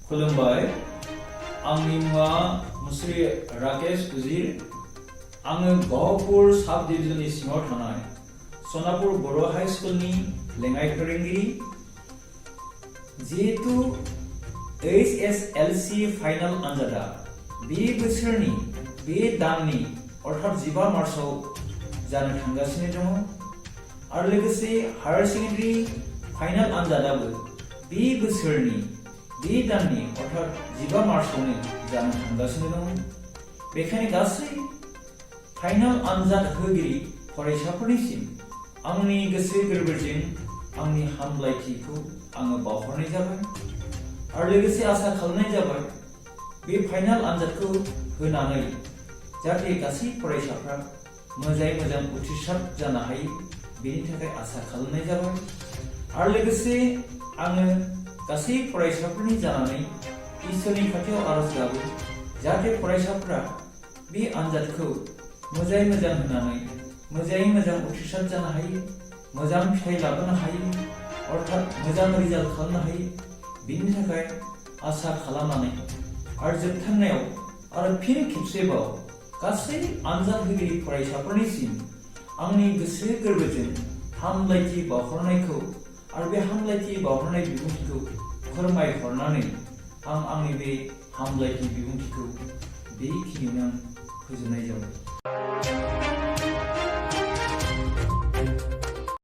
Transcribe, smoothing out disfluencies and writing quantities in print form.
खुलुमबाय आंनि मुङा मुस्रि राकेश उजिर आङो गहपुर साब डिविजननि सिङाव थानाय सनापुर बर' हाई स्कुलनि लेङाइ फोरोंगिरि जिहेतु HSLC फाइनाल आनजादा बे बोसोरनि बे दाननि अर्थात 15 मार्चआव जानो थांगासिनो दङ आरो लोगोसे हायार सेकेन्डारि फाइनाल आनजादाबो बे बोसोरनि बे दाननि अर्थात 15 मार्चआवनो जानो थांगासिनो दङ बेखायनो गासै फाइनाल आनजाद होगिरि फरायसाफोरनिसिम आंनि गोसो गोरबोजों आंनि हामलायथिखौ आङो बावहरनाय जाबाय आरो लोगोसे आसा खालामनाय जाबाय बे फाइनाल आनजादखौ होनानै जाहाथे गासै फरायसाफ्रा मोजाङै मोजां उथ्रिसार जानो हायो बेनि थाखाय आसा खालामनाय जाबाय आरो लोगोसे आङो गासै फरायसाफोरनि जानानै इसोरनि खाथियाव आरज गाबो जाहाथे फरायसाफ्रा बे आनजादखौ मोजाङै मोजां होनानै मोजाङै मोजां उथ्रिसार जानो हायो मोजां फिथाइ लाबोनो हायो अर्थात मोजां रिजाल्ट खालामनो हायो बेनि थाखाय आसा खालामनानै आरो जोबथारनायाव आरो फिन खेबसेबाव गासै आनजाद होगिरि फरायसाफोरनिसिम आंनि गोसो गोरबोजों हामलायथि बावहरनायखौ आरो बे हामलायथि बावहरनाय बिबुंथिखौ फोरमायहरनानै आं आंनि बे हामलायथि बिबुंथिखौ बेखिनियावनो आं फोजोबनाय जाबाय।